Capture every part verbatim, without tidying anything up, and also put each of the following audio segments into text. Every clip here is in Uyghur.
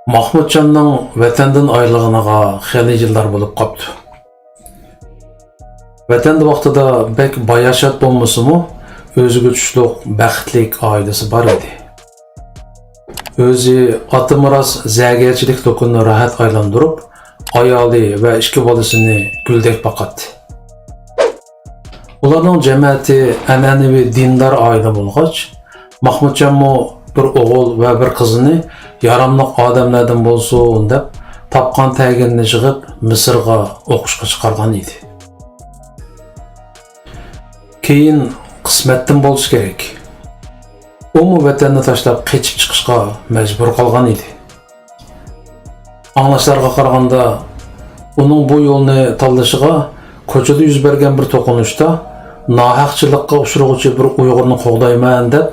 ماخمۇتجاننىڭ ۋەتەندىن ئايرىلغىنىغا خېلى يىللار بولۇپ قاپتۇ. ۋەتەندە ۋاقتىدا بەك باياشات بولمىسىمۇ، ئۆزىگە تۇتۇشلۇق بەختلىك ئائىلىسى بار ئىدى. ئۆزى ئاتا مىراس زەگەرچىلىك دۇكىنىنى راھەت ئايلاندۇرۇپ، ئايالى ۋە ئىككى بالىسىنى گۈلدەك باقاتتى. ئۇلارنىڭ جەمەتى ئەنئەنىۋى دىندار ئائىلە بولغاچ، ماخمۇتجانمۇ بىر ئوغۇل ۋە بىر قىزىنى ياراملىق ئادەملەردىن بولسۇن دەپ، تاپقان تەگىنىنى يىغىپ، مىسىرغا ئوقۇشقا چىقارغان ئىدى. كېيىن قىسمەتتىن بولسا كېرەك، ئۇمۇ ۋەتەننى تاشلاپ قېچىپ چىقىشقا مەجبۇر قالغان ئىدى. ئاڭلاشلارغا قارىغاندا، ئۇنىڭ بۇ يولنى تاللىشىغا كوچىدا يۈز بەرگەن بىر توقۇنۇشتا ناھەقچىلىققا ئۇچرىغۇچى بىر ئۇيغۇرنى قوغدايمەن دەپ،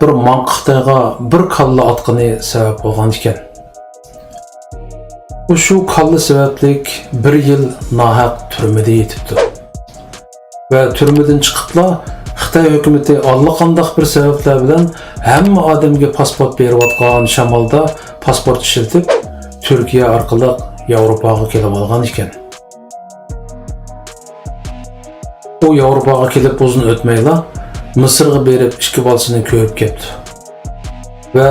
بىر ماڭقا خىتايغا بىر كاللا ئاتقىنى سەۋەب بولغان ئىكەن. ئۇ شۇ كاللا سەۋەبلىك بىر يىل ناھەق تۈرمىدە يېتىپتۇ. ۋە تۈرمىدىن چىقىپلا، خىتاي ھۆكۈمىتى ئاللىقانداق بىر سەۋەبلەر بىلەن ھەممە ئادەمگە پاسپورت بېرىۋاتقان شامالدا پاسپورت ئىشلىتىپ، تۈركىيە ئارقىلىق ياۋروپاغا كېلىۋالغان ئىكەن. ئۇ ياۋروپاغا كېلىپ ئۇزۇن ئۆتمەيلا، مىسىرغا بېرىپ ئىككى بالىسىنى كۆرۈپ كەپتۇ. ۋە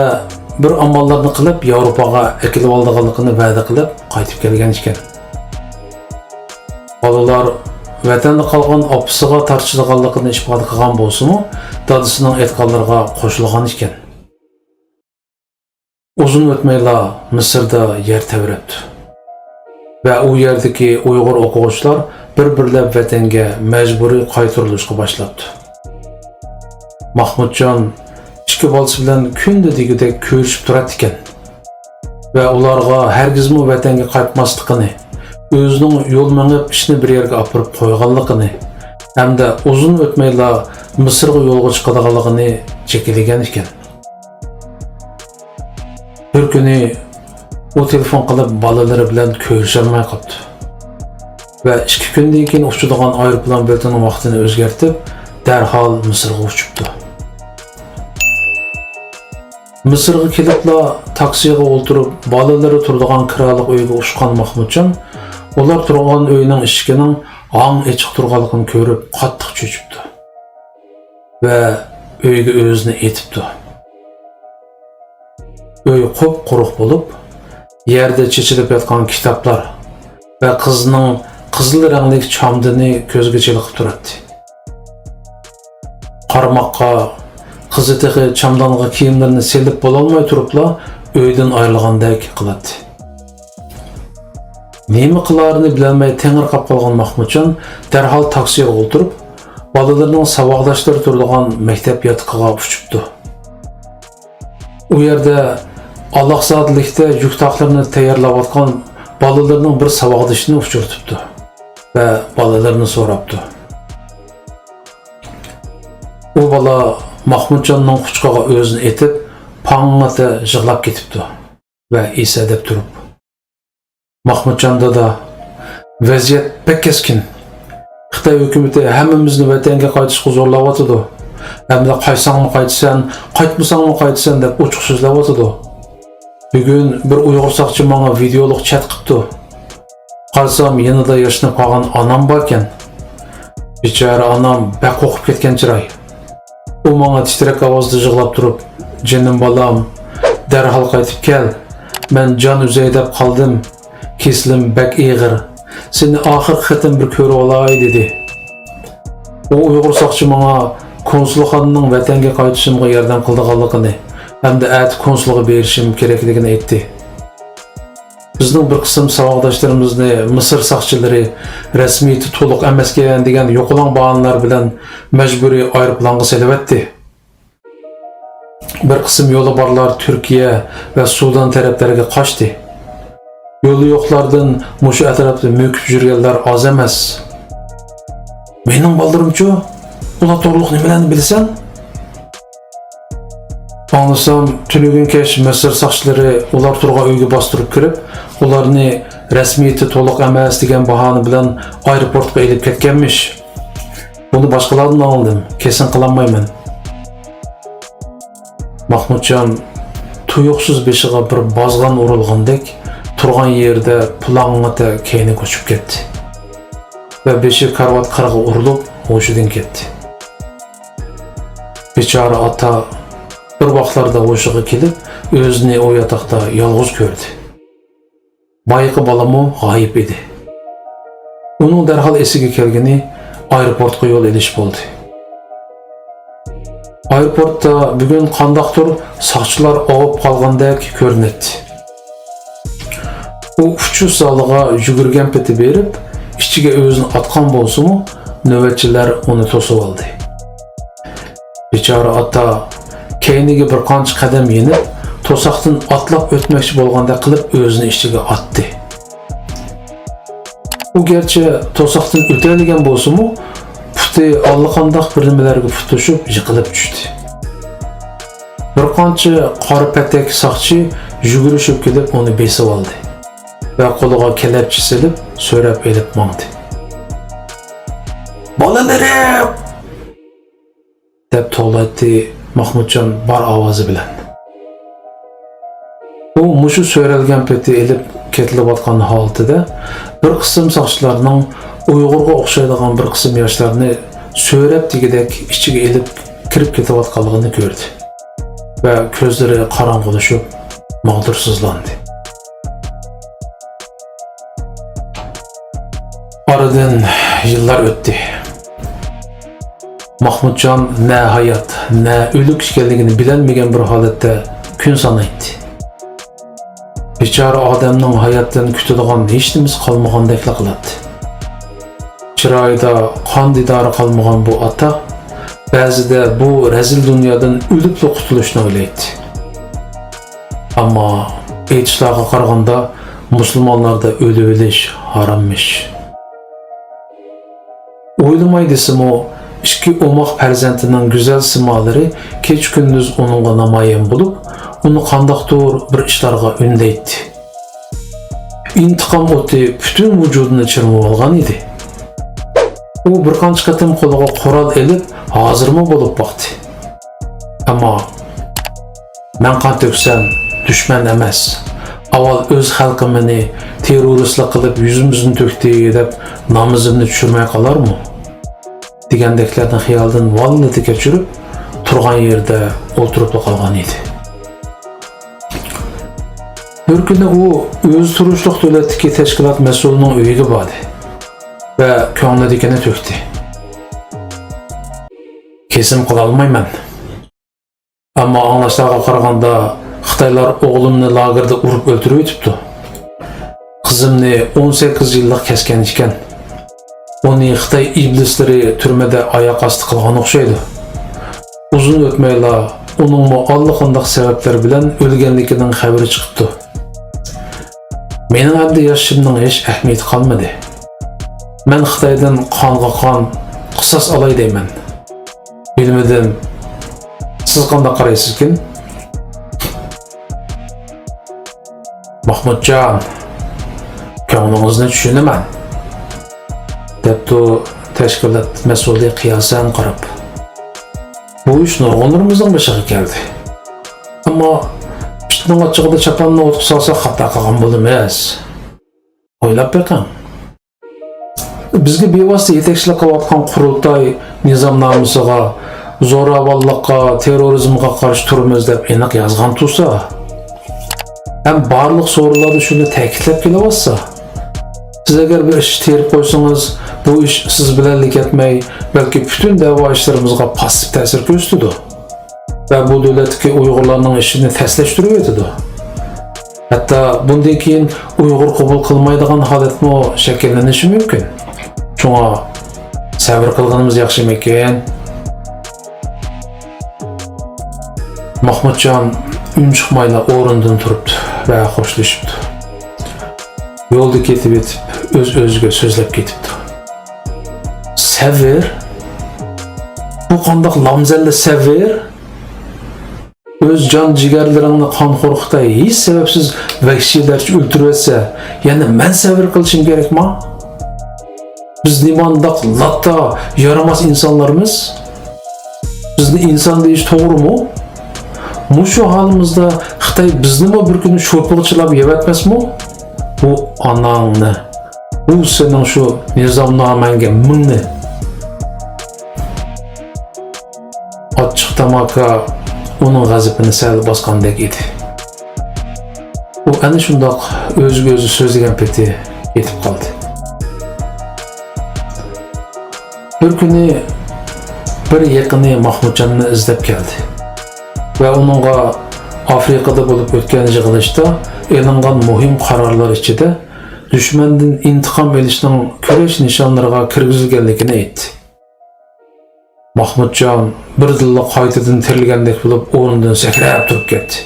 بىر ئاماللارنى قىلىپ، ياۋروپاغا ئەكېلىۋالىدىغانلىقىنى ۋەدە قىلىپ، قايتىپ كەلگەن ئىكەن. بالىلار ۋەتەندە قالغان ئاپىسىغا تارتىشىدىغانلىقىنى ئىپادە قىلغان بولسىمۇ، دادىسىنىڭ ئېيتقانلىرىغا قوشۇلغان ئىكەن. ئۇزۇن ئۆتمەيلا مىسىردا يەر تەۋرەپتۇ. ۋە ئۇ يەردىكى ئۇيغۇر ئوقۇغۇچىلار بىر-بىرلەپ ۋەتەنگە مەجبۇرىي قايتۇرۇلۇشقا باشلاپتۇ. ماخمۇتجان ئىككى بالىسى بىلەن كۈندە دېگۈدەك كۆرۈشۈپ تۇراتتىكەن. ۋە ئۇلارغا ھەرگىزمۇ ۋەتەنگە قايتماسلىقىنى، ئۆزىنىڭ يول مېڭىپ ئىشنى بىر يەرگە ئاپىرىپ قويغانلىقىنى ھەمدە ئۇزۇن ئۆتمەيلا مىسىرغا يولغا چىقىدىغانلىقىنى جېكىلىگەن ئىكەن. بىر كۈنى ئۇ تېلېفون قىلىپ بالىلىرى بىلەن كۆرۈشەلمەي قاپتۇ. ۋە ئىككى كۈندىن كېيىن ئۇچىدىغان ئايروپىلان بېلىتىنىڭ ۋاقتىنى ئۆزگەرتىپ، دەرھال مىسىرغا ئۇچۇپتۇ. مىسىرغا كېلىپلا تاكسىغا ئولتۇرۇپ، بالىلىرى تۇرىدىغان كىرالىق ئۆيگە ئۇچقان ماخمۇتجان ئۇلار تۇرغان ئۆينىڭ ئىشىكىنىڭ ھاڭ ئېچىق تۇرغانلىقىنى كۆرۈپ قاتتىق چۆچۈپتۇ. ۋە ئۆيگە ئۆزىنى ئېتىپتۇ. ئۆي قۇپقۇرۇق بولۇپ، يەردە چېچىلىپ ياتقان كىتابلار ۋە قىزنىڭ قىزىل رەڭلىك چامدىنى كۆزگە چېلىقىپ تۇراتتى. قارىماققا، قىزى تېخى چامدانغا كىيىملىرىنى سېلىپ بولالماي تۇرۇپلا ئۆيدىن ئايرىلغاندەك قىلاتتى. نېمە قىلارىنى بىلەلمەي تېڭىرقاپ قالغان ماخمۇتجان دەرھال تاكسىغا ئولتۇرۇپ، بالىلىرىنىڭ ساۋاقداشلىرى تۇرىدىغان مەكتەپ ياتىقىغا ئۇچۇپتۇ. ئۇ يەردە ئالاقزادىلىكتە يۈك تاقلىرىنى تەييارلاۋاتقان بالىلىرىنىڭ بىر ساۋاقدىشىنى ئۇچرىتىپتۇ ۋە بالىلىرىنى سوراپتۇ. ئۇ بالا ماخمۇتجاننىڭ قۇچىقىغا ئۆزىنى ئېتىپ، پاڭڭىتە يىغلاپ كېتىپتۇ ۋە ئېسەدەپ تۇرۇپ، ماخمۇتجان دادا، ۋەزىيەت بەك كەسكىن. خىتاي ھۆكۈمىتى ھەممىمىزنى ۋەتەنگە قايتىشقا زورلاۋاتىدۇ. ھەمدە قايتساڭمۇ قايتىسەن، قايتمىساڭمۇ قايتىسەن دەپ ئوچۇق سۆزلەۋاتىدۇ. بۈگۈن بىر ئۇيغۇر ساقچى ماڭا ۋىدېئولۇق چات قىپتۇ. قارىسام، يېنىدا ياشىنىپ قالغان ئانام باركەن. بىچارە ئانام بەك قورقۇپ كەتكەن چىراي. ئۇ ماڭا تىترەك ئاۋازدا يىغلاپ تۇرۇپ، «جېنىم بالام، دەرھال قايتىپ كەل. مەن جان ئۈزەي دەپ قالدىم. كېسىلىم بەك ئېغىر. سېنى ئاخىرقى قېتىم بىر كۆرۈۋالاي» دېدى. ئۇ ئۇيغۇر ساقچى ماڭا كونسۇلخانىنىڭ ۋەتەنگە قايتىشىمغا ياردەم قىلىدىغانلىقىنى ھەمدە ئەتە كونسۇلغا بېرىشىم كېرەكلىكىنى ئېيتتى. بىزنىڭ بىر قىسىم ساۋاقداشلىرىمىزنى مىسىر ساقچىلىرى رەسمىيىتى تولۇق ئەمەسكەن دېگەن يوقىلاڭ باھانىلەر بىلەن مەجبۇرىي ئايروپىلانغا سېلىۋەتتى. بىر قىسىم يولى بارلار تۈركىيە ۋە سۇدان تەرەپلەرگە قاچتى. يولى يوقلاردىن مۇشۇ ئەتراپتا مۆكۈپ يۈرگەنلەر ئاز ئەمەس. مېنىڭ بالىلىرىمچۇ؟ ئۇلار توغرۇلۇق نېمىلەرنى بىلىسەن؟ ئاڭلىسام، تۈنۈگۈن كەچ مىسىر ساقچىلىرى ئۇلار تۇرغان ئۆيگە باستۇرۇپ كىرىپ، ئۇلارنى رەسمىيىتى تولۇق ئەمەس دېگەن باھانە بىلەن ئايروپورتقا ئېلىپ كەتكەنمىش. بۇنى باشقىلاردىن ئاڭلىدىم، كېسىن قىلالمايمەن. ماخمۇتجان تۇيۇقسىز بېشىغا بىر بازغان ئۇرۇلغاندەك تۇرغان يېرىدە پۇلاڭڭىتە كەينىگە ئۇچۇپ كەتتى ۋە بېشى كارىۋات قىرىغا ئۇرۇلۇپ ھوشىدىن كەتتى. بىچارە ئاتا بىر ۋاقىتلاردا ھوشىغا كېلىپ، ئۆزىنى ئۇ ياتاقتا يالغۇز كۆردى. بايىقى بالىمۇ غايىب ئىدى. ئۇنىڭ دەرھال ئېسىگە كەلگىنى ئايروپورتقا يول ئېلىش بولدى. ئايروپورتتا بۈگۈن قانداقتۇر ساقچىلار ئاۋۇپ قالغاندەك كۆرۈنەتتى. ئۇ ئۇچۇش زالىغا يۈگۈرگەن پېتى بېرىپ، ئىچىگە ئۆزىنى ئاتقان بولسىمۇ، نۆۋەتچىلەر ئۇنى توسۇۋالدى. بىچارە ئاتا كەينىگە بىر قانچە قەدەم يېنىپ، توساقتىن ئاتلاپ ئۆتمەكچى بولغاندەك قىلىپ ئۆزىنى ئىچىگە ئاتتى. ئۇ گەرچە توساقتىن ئۆتەلىگەن بولسىمۇ، پۇتى ئاللىقانداق بىر نېمىلەرگە پۇتلىشىپ يىقىلىپ چۈشتى. بىر قانچە قارا پەتەك ساقچى يۈگۈرۈشۈپ كېلىپ ئۇنى بېسىۋالدى ۋە قولىغا كەلەپچە سېلىپ سۆرەپ ئېلىپ ماڭدى. «بالىلىرىم!» دەپ توۋلايتتى ماخمۇتجان بار ئاۋازى بىلەن. ئۇ مۇشۇ سۆرەلگەن پېتى ئېلىپ كېتىلىۋاتقان ھالىتىدە بىر قىسىم ساقچىلارنىڭ ئۇيغۇرغا ئوخشايدىغان بىر قىسىم ياشلارنى سۆرەپ دېگۈدەك ئىچىگە ئېلىپ كىرىپ كېتىۋاتقانلىقىنى كۆردى ۋە كۆزلىرى قاراڭغۇلىشىپ ماغدۇرسىزلاندى. ئارىدىن يىللار ئۆتتى. ماخمۇتجان نە ھايات، نە ئۆلۈك ئىكەنلىكىنى بىلەلمىگەن بىر ھالەتتە كۈن سانايتتى. بىچارە ئادەمنىڭ ھاياتتىن كۈتىدىغان ھېچنېمىسى قالمىغاندەكلا قىلاتتى. چىرايىدا قان دىدارى قالمىغان بۇ ئاتا بەزىدە بۇ رەزىل دۇنيادىن ئۆلۈپلا قۇتۇلۇشنى ئويلايتتى. ئەمما ئېيتىشلارغا قارىغاندا، مۇسۇلمانلاردا ئۆلۈۋېلىش ھاراممىش. ئويلىماي دېسىمۇ، ئىككى ئوماق پەرزەنتىنىڭ گۈزەل سىمالىرى كېچە-كۈندۈز ئۇنىڭغا نامايان بولۇپ، ئۇنى قانداقتۇر بىر ئىشلارغا ئۈندەيتتى. ئىنتىقام ئوتى پۈتۈن ۋۇجۇدىنى چىرمىۋالغان ئىدى. ئۇ بىر قانچە قېتىم قولىغا قورال ئېلىپ، ھازىرمۇ بولۇپ باقتى. ئەمما مەن قان تۆكسەم، دۈشمەن ئەمەس، ئاۋۋال ئۆز خەلقىم مېنى تېررورىستلار قىلىپ يۈزىمىزنى تۆكتى دەپ نامىزىمنى چۈشۈرمەي قالارمۇ؟ دېگەندەكلەرنى خىيالىدىن ۋاللىدە كەچۈرۈپ، تۇرغان يېرىدە ئولتۇرۇپلا قالغان ئىدى. بىر كۈنى ئۇ ئۆزى تۇرۇشلۇق دۆلەتتىكى تەشكىلات مەسئۇلىنىڭ ئۆيىگە باردى ۋە كۆڭلىدىكىنى تۆكتى. كېسىم قىلالمايمەن. ئەمما ئاڭلاشلارغا قارىغاندا، خىتايلار ئوغلۇمنى لاگېردا ئۇرۇپ ئۆلتۈرۈۋېتىپتۇ. قىزىمنى ئون سەككىز يىللىق كەسكەن ئىكەن. ئۇنى خىتاي ئىبلىسلىرى تۈرمىدە ئاياق ئاستى قىلغان ئوخشايدۇ. ئۇزۇن ئۆتمەيلا ئۇنىڭمۇ ئاللىقانداق سەۋەبلەر بىلەن ئۆلگەنلىكىنىڭ خەۋىرى چىقىپتۇ. مېنىڭ ئەمدى ياشىشىمنىڭ ھېچ ئەھمىيىتى قالمىدى. مەن خىتايدىن قانغا قان، قىساس ئالاي دەيمەن. بىلمىدىم، سىز قانداق قارايسىزكىن؟ ماخمۇتجان، كۆڭلىڭىزنى چۈشىنىمەن، دەپتۇ تەشكىلات مەسئۇلى قىياسەن قاراپ. بۇ ئىش نۇرغۇنلىرىمىزنىڭ بېشىغا كەلدى. ئەمما پىتنىڭ ئاچچىقىدا چاپاننى ئوتقا سالساق خاتا قىلغان بولىمىز. ئويلاپ بېقىڭ. بىزگە بىۋاسىتە يېتەكچىلىك قىلىۋاتقان قۇرۇلتاي نىزامنامىسىغا زوراۋانلىققا، تېررورىزمغا قارشى تۇرىمىز دەپ ئېنىق يازغان تۇرسا، ھەم بارلىق سورۇنلاردا شۇنى تەكىتلەپ كېلىۋاتسا، سىز ئەگەر بىر ئىشقا تېرىپ قويسىڭىز، بۇ ئىش سىز بىلەنلا كەتمەي، بەلكى پۈتۈن دەۋا ئىشلىرىمىزغا پاسسىپ تەسىر كۆرسىتىدۇ. ۋە بۇ دۆلەتتىكى ئۇيغۇرلارنىڭ ئىشىنى تەسلەشتۈرۈۋېتىدۇ. ھەتتا بۇندىن كېيىن ئۇيغۇر قوبۇل قىلمايدىغان ھالەتمۇ شەكىللىنىشى مۇمكىن. شۇڭا سەۋر قىلغىنىمىز ياخشىمىكىن؟ ماخمۇتجان ئۈن چىقمايلا ئورنىدىن تۇرۇپتۇ ۋە خوشلىشىپتۇ. يولدا كېتىۋېتىپ، ئۆز-ئۆزىگە سۆزلەپ كېتىپتۇ. سەۋر؟ بۇ قانداق لامزەللە سەۋر؟ ئۆز جان جىگەرلىرىڭنى قانخور خىتاي ھېچ سەۋەبسىز ۋەھشىيلەرچە ئۆلتۈرۈۋەتسە، يەنە مەن سەۋر قىلىشىم كېرەكما؟ بىز نېمانداق لاتا، يارىماس ئىنسانلارمىز؟ بىزنى ئىنسان دېيىش توغرىمۇ؟ مۇشۇ ھالىمىزدا خىتاي بىزنىمۇ بىر كۈنى شوپىغا چىلاپ يەۋەتمەسمۇ؟ بۇ ئاناڭنى، بۇ سېنىڭ شۇ نىزامنامەڭگە مىڭنى. ئاچچىق تاماكا ئۇنىڭ غەزىپىنى سەل باسقاندەك ئىدى. ئۇ ئەنە شۇنداق ئۆزىگە ئۆزى سۆزلىگەن پېتى يېتىپ قالدى. بىر كۈنى بىر يېقىنى ماخمۇتجاننى ئىزدەپ كەلدى ۋە ئۇنىڭغا ئافرىقىدا بولۇپ ئۆتكەن يىغىلىشتا ئېلىنغان مۇھىم قارارلار ئىچىدە دۈشمەندىن ئىنتىقام ئېلىشنىڭ كۈرەش نىشانلىرىغا كىرگۈزۈلگەنلىكىنى ئېيتتى. ماخمۇتجان بىردىنلا قايتىدىن تىرىلگەندەك بولۇپ ئورنىدىن سەكرەپ تۇرۇپ كەتتى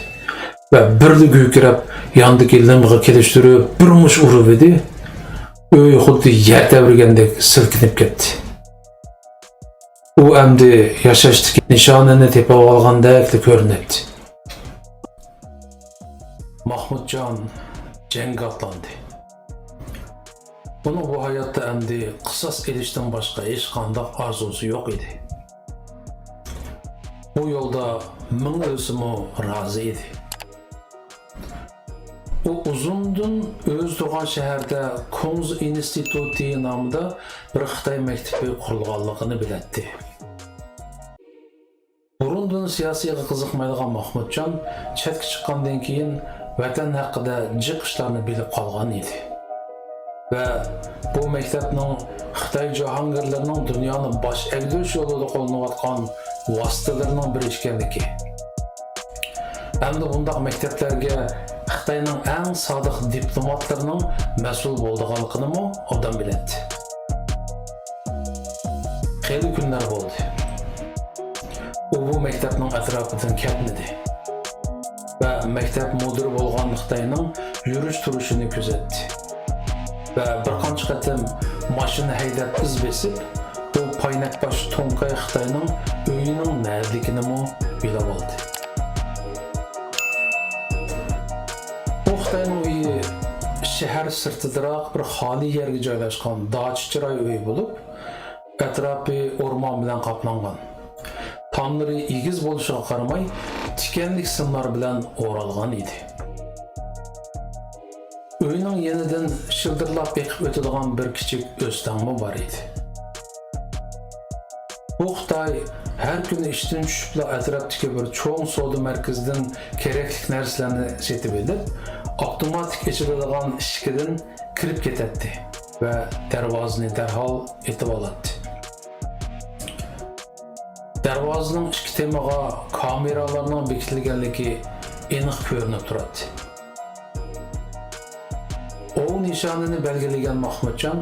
ۋە بىردە گۈركىرەپ ياندىكى لىڭغا كېلىشتۈرۈپ بىر مۇش ئۇرۇۋىدى. ئۆي خۇددى يەر تەۋرىگەندەك سىلكىنىپ كەتتى. ئۇ ئەمدى ياشاشتىكى نىشانىنى تېپىۋالغاندەكلا كۆرۈنەتتى. ماخمۇتجان جەڭگە ئاتلاندى. ئۇنىڭ بۇ ھاياتتا ئەمدى قىساس ئېلىشتىن باشقا ھېچقانداق ئارزۇسى يوق ئىدى. بۇ يولدا مىڭ ئۆلسىمۇ رازى ئىدى. ئۇ ئۇزۇندىن ئۆزى تۇرغان شەھەردە كۇڭزى ئىنستىتۇتى نامىدا بىر خىتاي مەكتىپى قۇرۇلغانلىقىنى بىلەتتى. بۇرۇندىن سىياسىيغا قىزىقمايدىغان ماخمۇتجان چەتكە چىققاندىن كېيىن ۋەتەن ھەققىدە جىق ئىشلارنى بىلىپ قالغان ئىدى ۋە بۇ مەكتەپنىڭ خىتاي جاھانگىرلىرىنىڭ دۇنيانى باش ئەگدۈرۈش يولىدا قوللىنىۋاتقان ۋاسىتىلىرىنىڭ بىرى ئىكەنلىكى، ئەمدى بۇنداق مەكتەپلەرگە خىتاينىڭ ئەڭ سادىق دىپلوماتلىرىنىڭ مەسئۇل بولىدىغانلىقىنىمۇ ئوبدان بىلەتتى. خېلى كۈنلەر بولدى. ئۇ بۇ مەكتەپنىڭ ئەتراپىدىن كەتمىدى ۋە مەكتەپ مۇدىرى بولغان خىتاينىڭ يۈرۈش-تۇرۇشىنى كۆزەتتى ۋە بىر قانچە قېتىم ماشىنا ھەيدەپ ئىز بېسىپ، بۇ پاينەكباش توڭكاي خىتاينىڭ ئۆيىنىڭ نەدىلىكىنىمۇ بىلىۋالدى. بۇ خىتاينىڭ ئۆيى شەھەر سىرتىدىراق بىر خالىي يەرگە جايلاشقان داچا چىراي ئۆي بولۇپ، ئەتراپى ئورمان بىلەن قاپلانغان. تاملىرى ئېگىز بولۇشىغا قارىماي، تىكەنلىك سىملار بىلەن ئورالغان ئىدى. ئۆينىڭ يېنىدىن شىلدىرلاپ ئېقىپ ئۆتىدىغان بىر كىچىك ئۆستەڭمۇ بار ئىدى. بۇ خىتاي ھەر كۈنى ئىشتىن چۈشۈپلا ئەتراپتىكى بىر چوڭ سودا مەركىزىدىن كېرەكلىك نەرسىلەرنى سېتىۋېلىپ، ئاپتوماتىك ئېچىلىدىغان ئىشىكىدىن كىرىپ كېتەتتى ۋە دەرۋازىنى دەرھال ئېتىۋالاتتى. دەرۋازىنىڭ ئىككى تېمىغا كامېرالارنىڭ بېكىتىلگەنلىكى ئېنىق كۆرۈنۈپ تۇراتتى. ئوۋ نىشانىنى بەلگىلىگەن ماخمۇتجان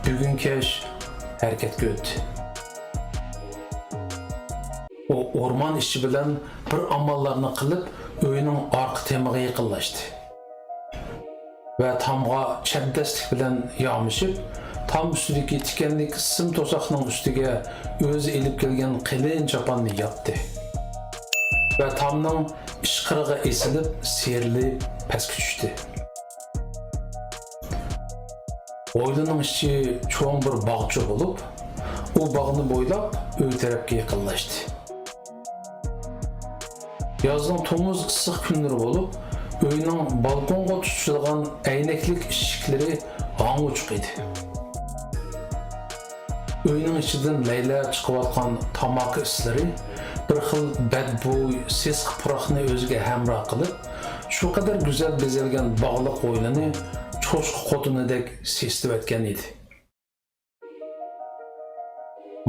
بۈگۈن كەچ ھەرىكەتكە ئۆتتى. ئۇ ئورمان ئىچى بىلەن بىر ئاماللارنى قىلىپ، ئۆينىڭ ئارقا تېمىغا يېقىنلاشتى ۋە تامغا چەبدەسلىك بىلەن يامىشىپ، تام ئۈستىدىكى تىكەنلىك سىم توساقنىڭ ئۈستىگە ئۆزى ئېلىپ كەلگەن قېلىن چاپاننى ياپتى ۋە تامنىڭ ئىچ قىرىغا ئېسىلىپ، سىيرىلىپ پەسكە چۈشتى. ھويلىنىڭ ئىچى چوڭ بىر باغچە بولۇپ، ئۇ باغنى بويلاپ ئۆي تەرەپكە يېقىنلاشتى. يازنىڭ تومۇز ئىسسىق كۈنلىرى بولۇپ، ئۆينىڭ بالكونغا تۇتىشىدىغان ئەينەكلىك ئىشىكلىرى ھاڭ-ۋۇچۇق ئىدى. ئۆينىڭ ئىچىدىن لەيلەپ چىقىۋاتقان تاماكا ئىسلىرى بىر خىل بەدبۇي، سېسىق پۇراقنى ئۆزىگە ھەمراھ قىلىپ، شۇ قەدەر گۈزەل بېزەلگەن باغلىق ھويلىنى چوشقا قوتۇنىدەك سېسىتىۋەتكەن ئىدى.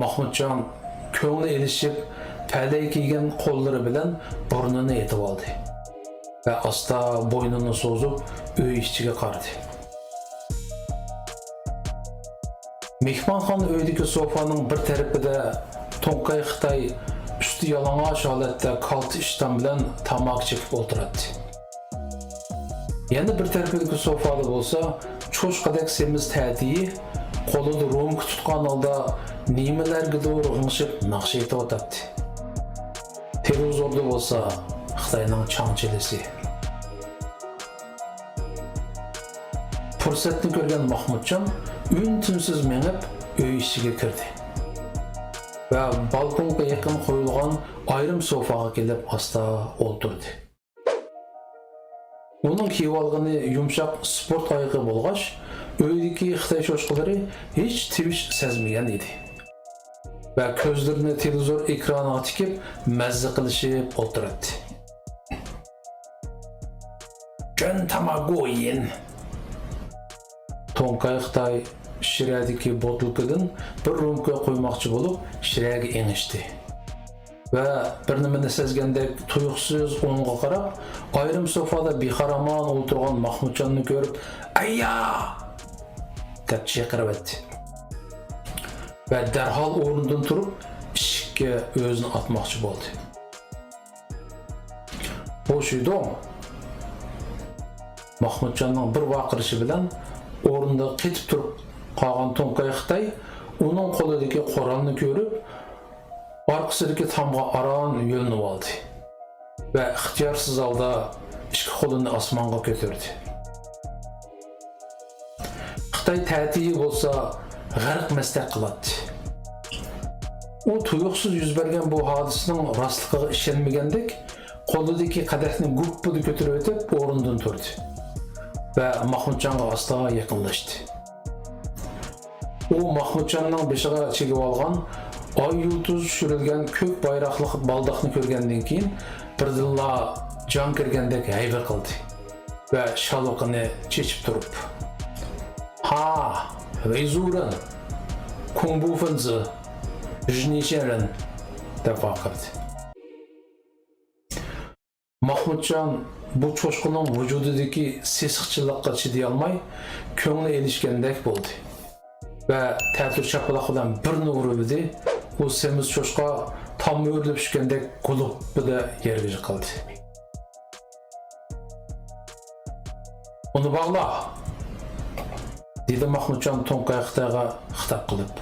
ماخمۇتجان كۆڭلى ئېلىشىپ، پەلەي كىيگەن قوللىرى بىلەن بۇرنىنى ئېتىۋالدى ۋە ئاستا بوينىنى سوزۇپ، ئۆي ئىچىگە قارىدى. مېھمانخانا ئۆيىدىكى سوفانىڭ بىر تەرىپىدە توڭكاي خىتاي ئۈستى يالىڭاچ ھالەتتە كالتە ئىشتان بىلەن تاماكا چېكىپ ئولتۇراتتى. يەنە بىر تەرىپىدىكى سوفادا بولسا چوشقىدەك سېمىز تەتىيى قولىدا رومكا تۇتقان ھالدا نېمىلەرگىدۇر غىڭشىپ ناخشا ئېيتىۋاتاتتى. تېلېۋىزوردا بولسا خىتاينىڭ چاڭ چىلىسى. پۇرسەتنى كۆرگەن ماخمۇتجان ئۈن-تىنسىز مېڭىپ ئۆي ئىچىگە كىردى ۋە بالكونغا يېقىن قويۇلغان ئايرىم سوفاغا كېلىپ ئاستا ئولتۇردى. ئۇنىڭ كىيىۋالغىنى يۇمشاق سپورت ئايىغى بولغاچ، ئۆيدىكى خىتاي چوشقىلىرى ھېچ تىۋىش سەزمىگەن ئىدى ۋە كۆزلىرىنى تېلېۋىزور ئېكرانىغا تىكىپ مەززە قىلىشىپ ئولتۇراتتى. جۆن تاماگويىن. توڭكاي خىتاي شىرەدىكى بوتۇلكىدىن بىر رومكا قۇيماقچى بولۇپ، شىرەگە ئېڭىشتى ۋە بىر نېمىنى سەزگەندەك تۇيۇقسىز ئوڭغا قاراپ، ئايرىم سوفادا بىخارامان ئولتۇرغان ماخمۇتجاننى كۆرۈپ، ئەييا! دەپ چىقىرىۋەتتى ۋە دەرھال ئورنىدىن تۇرۇپ، ئىشىككە ئۆزىنى ئاتماقچى بولدى. بوشىدۇڭ! ماخمۇتجاننىڭ بىر ۋارقىرىشى بىلەن ئورنىدا قېتىپ تۇرۇپ قالغان توڭكاي خىتاي ئۇنىڭ قولىدىكى قورالنى كۆرۈپ، ئارقىسىدىكى تامغا ئاران يۆلىنىۋالدى ۋە ئىختىيارسىز ھالدا ئىككى قولىنى ئاسمانغا كۆتۈردى. خىتاي تەتىيى بولسا غەرق مەستەك قىلاتتى. ئۇ تۇيۇقسىز يۈز بەرگەن بۇ ھادىسىنىڭ راستلىقىغا ئىشەنمىگەندەك، قولىدىكى قەدەھنى گۇپپىدە كۆتۈرۈۋېتىپ، ئورنىدىن تۇردى ۋە ماخمۇتجانغا ئاستا يېقىنلاشتى. ئۇ ماخمۇتجاننىڭ بېشىغا چىگىۋالغان ئاي يۇلتۇز چۈشۈرۈلگەن كۆك بايراقلىق بالداقنى كۆرگەندىن كېيىن، بىردىنلا جان كىرگەندەك ھەيۋە قىلدى ۋە شالۋىقىنى چېچىپ تۇرۇپ، ھا، ۋېيزۇرېن، كۇڭبۇفېنزې، ژنىشيەنرېن دەپ ۋارقىرىدى. ماخمۇتجان بۇ چوشقىنىڭ ۋۇجۇدىدىكى سېسىقچىلىققا چىدىيالماي، كۆڭلى ئېلىشكەندەك بولدى ۋە تەتۈر چاپىلاق بىلەن بىرنى ئۇرۇۋىدى. ئۇ سېمىز چوشقا تام ئۆرۈلۈپ چۈشكەندەك گۇلۇپپىدە يەرگە يىقىلدى. ئۇنى باغلا! دېدى ماخمۇتجان توڭكاي خىتايغا خىتاب قىلىپ.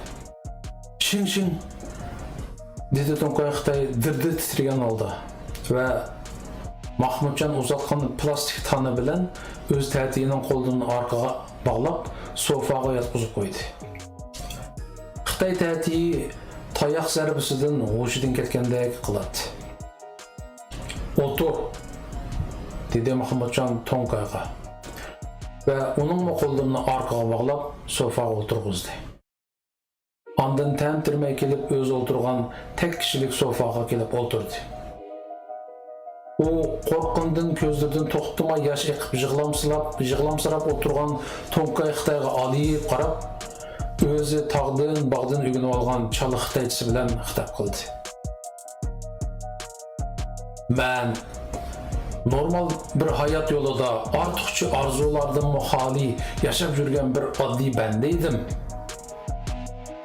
شىڭ، شىڭ! دېدى توڭكاي خىتاي دىر-دىر تىترىگەن ھالدا ۋە ماخمۇتجان ئۇزاتقان پىلاستىك تانا بىلەن ئۆز تەتىيىنىڭ قولىدىن ئارقىغا باغلاپ، سوفاغا ياتقۇزۇپ قويدى. خىتاي تەتىيى تاياق زەربىسىدىن ھوشىدىن كەتكەندەك قىلاتتى. ئولتۇر! دېدى ماخمۇتجان توڭكايغا ۋە ئۇنىڭمۇ قوللىرىنى ئارقىغا باغلاپ، سوفاغا ئولتۇرغۇزدى. ئاندىن تەمتىرىمەي كېلىپ، ئۆزى ئولتۇرغان تەك كىشىلىك سوفاغا كېلىپ ئولتۇردى. ئۇ قورققىنىدىن كۆزلىرىدىن توختىماي ياش ئېقىپ، يىغلامسىراپ، يىغلامسىراپ ئولتۇرغان توڭكاي خىتايغا ئالىيىپ قاراپ، ئۆزى تاغدىن، باغدىن ئۆگىنىۋالغان چالا خىتايچىسى بىلەن خىتاب قىلدى. مەن نورمال بىر ھايات يولىدا ئارتۇقچە ئارزۇلاردىنمۇ خالىي ياشاپ يۈرگەن بىر ئاددىي بەندە ئىدىم.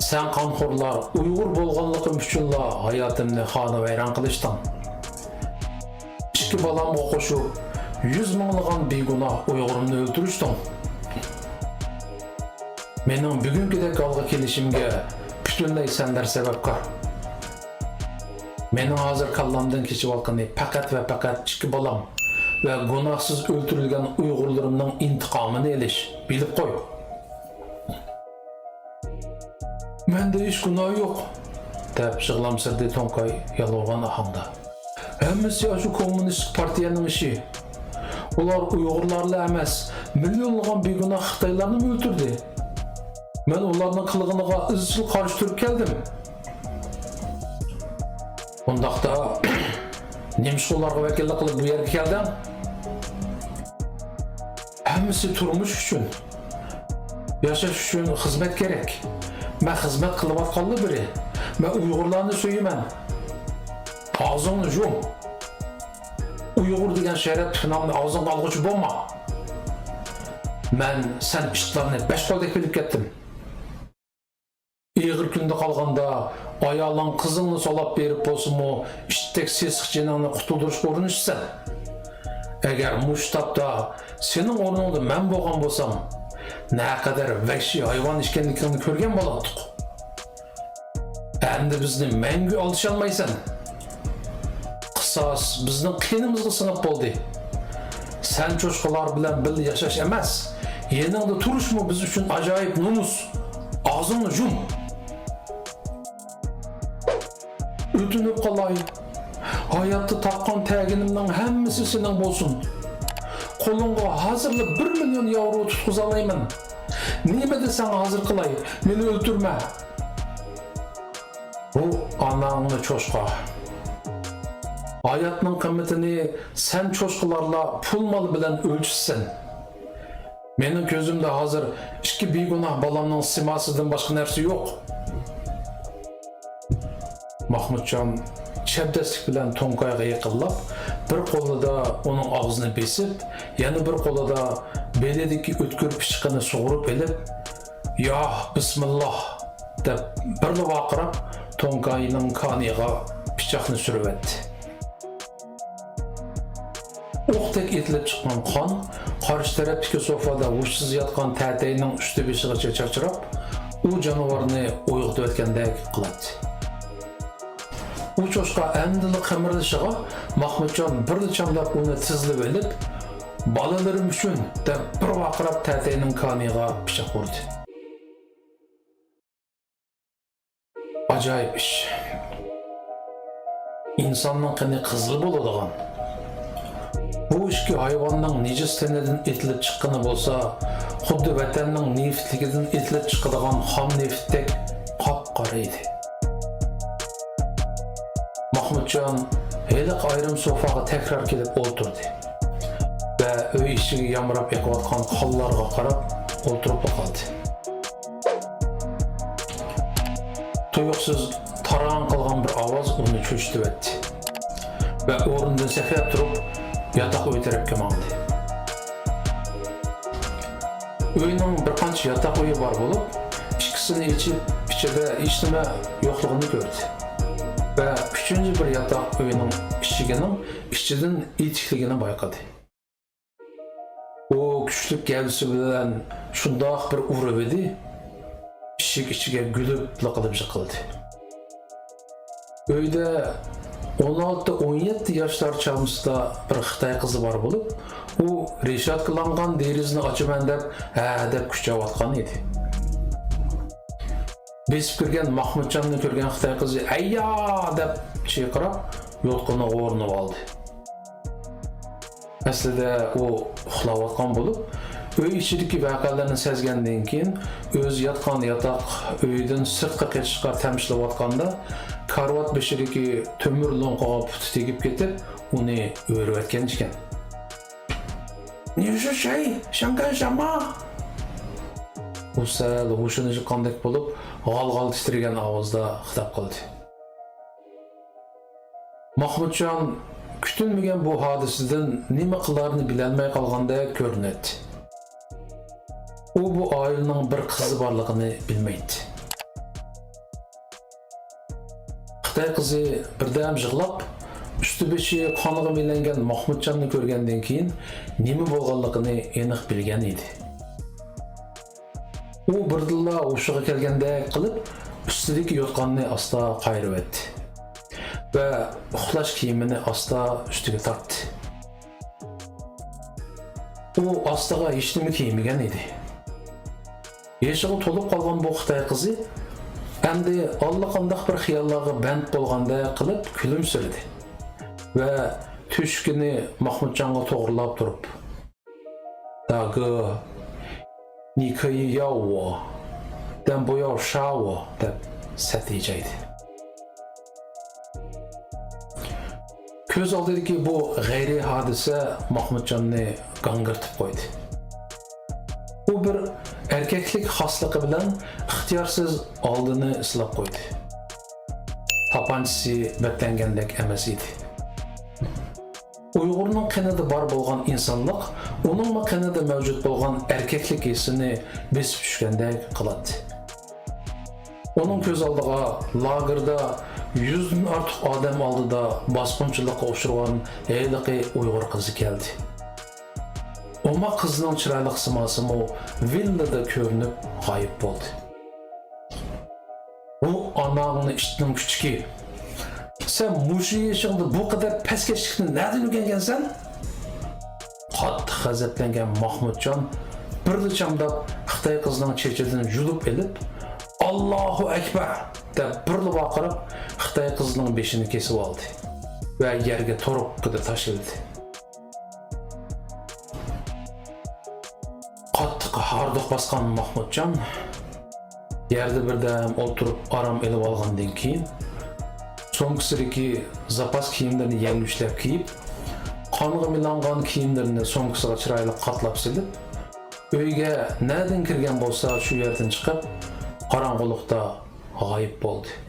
سەن قانخورلار ئۇيغۇر بولغانلىقىم ئۈچۈنلا ھاياتىمنى خانىۋەيران قىلىشتىڭ. ئىككى بالامغا قوشۇپ، يۈز مىڭلىغان بىگۇناھ ئۇيغۇرۇمنى ئۆلتۈرۈشتۈڭ. مېنىڭ بۈگۈنكىدەك ھالغا كېلىشىمگە پۈتۈنلەي سەنلەر سەۋەبكار. مېنىڭ ھازىر كاللامدىن كېچىۋاتقىنى پەقەت ۋە پەقەت ئىككى بالام ۋە گۇناھسىز ئۆلتۈرۈلگەن ئۇيغۇرلىرىمنىڭ ئىنتىقامىنى ئېلىش. بىلىپ قوي. مەندە ھېچ گۇناھ يوق، دەپ يىغلامسىرىدى توڭكاي يالۋۇرغان ئاھاڭدا. ھەممىسى ئاشۇ كوممۇنىستىك پارتىيەنىڭ ئىشى. ئۇلار ئۇيغۇرلارلا ئەمەس، مىليونلىغان بىگۇناھ خىتايلارنىمۇ ئۆلتۈردى. مەن ئۇلارنىڭ قىلغىنىغا ئىزچىل قارشى تۇرۇپ كەلدىم. ئۇنداقتا، نېمىشقا ئۇلارغا ۋەكىللىك قىلىپ بۇ يەرگە كەلدىڭ؟ ھەممىسى تۇرمۇش ئۈچۈن. ياشاش ئۈچۈن خىزمەت كېرەك. مەن خىزمەت قىلىۋاتقانلا بىرى. مەن ئۇيغۇرلارنى سۆيىمەن. ئاغزىڭنى يۇم. ئۇيغۇر دېگەن شەرەپلىك نامنى ئاغزىڭغا ئالغۇچى بولما. مەن سەن ئىتلارنى بەش قولدەك بىلىپ كەتتىم. ئېغىر كۈندە قالغاندا، ئايالىڭ قىزىڭنى سولاپ بېرىپ بولسىمۇ، ئىتتەك سېسىق جېنىڭنى قۇتۇلدۇرۇشقا ئۇرۇنىسەن. ئەگەر مۇشۇ تاپتا سېنىڭ ئورنۇڭدا مەن بولغان بولسام، نەقەدەر ۋەھشىي ھايۋان ئىكەنلىكىڭنى كۆرگەن بولاتتۇق. ئەمدى بىزنى مەڭگۈ ئالدىشالمايسەن. قىساس بىزنىڭ قېنىمىزغا سىڭىپ بولدى. سەن چوشقىلار بىلەن بىللە ياشاش ئەمەس، يېنىڭدا تۇرۇشمۇ بىز ئۈچۈن ئاجايىپ نومۇس. ئاغزىڭنى يۇم. ئۆتۈنۈپ قالاي، ھاياتتا تاپقان تەگىنىمنىڭ ھەممىسى سېنىڭ بولسۇن. قولۇڭغا ھازىرلا بىر مىليون ياۋرو تۇتقۇزالايمەن. نېمە دېسەڭ ھازىر قىلاي، مېنى ئۆلتۈرمە. بۇ ئاناڭنى چوشقا. ھاياتنىڭ قىممىتىنى سەن چوشقىلارلا پۇل-مال بىلەن ئۆلچىسەن. مېنىڭ كۆزۈمدە ھازىر ئىككى بىگۇناھ بالامنىڭ سىماسىدىن باشقا نەرسە يوق. ماخمۇتجان چەبدەسلىك بىلەن توڭكايغا يېقىنلاپ، بىر قولىدا ئۇنىڭ ئاغزىنى بېسىپ، يەنە بىر قولىدا بېلىدىكى ئۆتكۈر پىچىقىنى سۇغۇرۇپ ئېلىپ، يا بىسمىللا! دەپ بىرلا ۋارقىراپ، توڭكاينىڭ كانىيىغا پىچاقنى سۈرۈۋەتتى. ئوقتەك ئېتىلىپ چىققان قان قارشى تەرەپتىكى سوفادا ھوشسىز ياتقان تەتەينىڭ ئۈستى بېشىغىچە چاچراپ، ئۇ جانىۋارنى ئويغىتىۋەتكەندەك قىلاتتى. ئۇ چوشقا ئەمدىلا قىمىرلىشىغا، ماخمۇتجان بىرلا چامداپ ئۇنى تىزلىۋېلىپ، «بالىلىرىم ئۈچۈن!» دەپ بىر ۋارقىراپ تەتەينىڭ كانىيىغا پىچاق ئۇردى. ئاجايىپ ئىش. ئىنساننىڭ قېنى قىزىل بولىدىغان. بۇ ئىككى ھايۋاننىڭ نىجىس تېنىدىن ئېتىلىپ چىققىنى بولسا، خۇددى ۋەتەننىڭ نېفىتلىكىدىن ئېتىلىپ چىقىدىغان خام نېفىتتەك قاپقارا ئىدى. ماخمۇتجان ھېلىقى ئايرىم سوفاغا تەكرار كېلىپ ئولتۇردى ۋە ئۆي ئىچىگە يامراپ ئېقىۋاتقان قانلارغا قاراپ ئولتۇرۇپلا قالدى. تۇيۇقسىز تاراڭ قىلغان بىر ئاۋاز ئۇنى چۆچۈتۈۋەتتى ۋە ئورنىدىن سەكرەپ تۇرۇپ، ياتاق ئۆي تەرەپكە ماڭدى. ئۆينىڭ بىر قانچە ياتاق ئۆيى بار بولۇپ، ئىككىسىنى ئېچىپ، ئىچىدە ھېچنېمە يوقلۇقىنى كۆردى ۋە ئۈچىنچى بىر ياتاق ئۆينىڭ ئىشىكىنىڭ ئىچىدىن ئېتىكلىكىنى بايقىدى. ئۇ كۈچلۈك گەۋدىسى بىلەن شۇنداق بىر ئۇرۇۋىدى، ئىشىك ئىچىگە گۈلۈپ لىقىدىپ يىقىلدى. ئۆيدە ئون ئالتە، ئون يەتتە ياشلار چامىسىدا بىر خىتاي قىزى بار بولۇپ، ئۇ رېشاتكىلانغان دېرىزىنى ئاچىمەن دەپ، ھە دەپ كۈچەۋاتقان ئىدى. بېسىپ كىرگەن ماخمۇتجاننى كۆرگەن خىتاي قىزى «ئەييا!» دەپ چىرقىراپ، يوتقىنىغا ئورىنىۋالدى. ئەسلىدە ئۇ ئۇخلاۋاتقان بولۇپ، ئۆي ئىچىدىكى ۋەقەلەرنى سەزگەندىن كېيىن، ئۆزى ياتقان ياتاق ئۆيىدىن سىرتقا قېچىشقا تەمشىلىۋاتقاندا، كارىۋات بېشىدىكى تۆمۈر لوڭقىغا پۇتى تېگىپ كېتىپ، ئۇنى ئۆرۈۋەتكەن ئىكەن. «نيۈشى شەي، شاڭگەن شاما!» ئۇ سەل ھوشىنى يىغقاندەك بولۇپ، غال-غال تىترىگەن ئاۋازدا خىتاب قىلدى. ماخمۇتجان كۈتۈلمىگەن بۇ ھادىسىدىن نېمە قىلارىنى بىلەلمەي قالغاندەك كۆرۈنەتتى. ئۇ بۇ ئائىلىنىڭ بىر قىزى بارلىقىنى بىلمەيتتى. خىتاي قىزى بىردەم يىغلاپ، ئۈستى-بېشى قانغا مىلەنگەن ماخمۇتجاننى كۆرگەندىن كېيىن، نېمە بولغانلىقىنى ئېنىق بىلگەن ئىدى. ئۇ بىردىنلا ھوشىغا كەلگەندەك قىلىپ، ئۈستىدىكى يوتقاننى ئاستا قايرىۋەتتى ۋە ئۇخلاش كىيىمىنى ئاستا ئۈستىگە تارتتى. ئۇ ئاستىغا ھېچنېمە كىيمىگەن ئىدى. يېشىغا تولۇپ قالغان بۇ خىتاي قىزى ئەمدى ئاللىقانداق بىر خىياللارغا بەند بولغاندەك قىلىپ كۈلۈمسىرىدى ۋە تۆشۈكىنى ماخمۇتجانغا توغرىلاپ تۇرۇپ، 大哥，你可以要我，但不要杀我 دەپ سەت ھىجايدى. كۆز ئالدىدىكى بۇ غەيرىي ھادىسە ماخمۇتجاننى گاڭگىرىتىپ قويدى. ئۇ بىر ئەركەكلىك خاسلىقى بىلەن ئىختىيارسىز ئالدىنى سىلاپ قويدى. تاپانچىسى بەتلەنگەندەك ئەمەس ئىدى. ئۇيغۇرنىڭ قېنىدا بار بولغان ئىنسانلىق، ئۇنىڭمۇ قېنىدا مەۋجۇت بولغان ئەركەكلىك ھېسسىنى بېسىپ چۈشكەندەك قىلاتتى. ئۇنىڭ كۆز ئالدىغا لاگېردا يۈزدىن ئارتۇق ئادەم ئالدىدا باسقۇنچىلىققا ئۇچرىغان ھېلىقى ئۇيغۇر قىزى كەلدى. ئوماق قىزنىڭ چىرايلىق سىماسىمۇ ۋىللىدا كۆرۈنۈپ غايىب بولدى. بۇ ئاناڭنى ئىتنىڭ كۈچۈكى. سەن مۇشۇ يېشىڭدا بۇ قەدەر پەسكەشلىكنى نەدىن ئۆگەنگەنسەن؟ قاتتىق غەزەپلەنگەن ماخمۇتجان بىرلا چامداپ خىتاي قىزنىڭ چېچىدىن يۇلۇپ ئېلىپ، «ئاللاھۇ ئەكبەر!» دەپ بىرلا ۋارقىراپ، خىتاي قىزنىڭ بېشىنى كېسىۋالدى ۋە يەرگە تورۇككىدە تاشلىدى. ھاردۇق باسقان ماخمۇتجان يەردە بىردەم ئولتۇرۇپ ئارام ئېلىپ ئالغاندىن كېيىن، سومكىسىدىكى زاپاس كىيىملىرىنى يەڭگۈشلەپ كىيىپ، قانغا مىلانغان كىيىملىرىنى سومكىسىغا چىرايلىق قاتلاپ سېلىپ، ئۆيگە نەدىن كىرگەن بولسا، شۇ يەردىن چىقىپ، قاراڭغۇلۇقتا غايىب بولدى.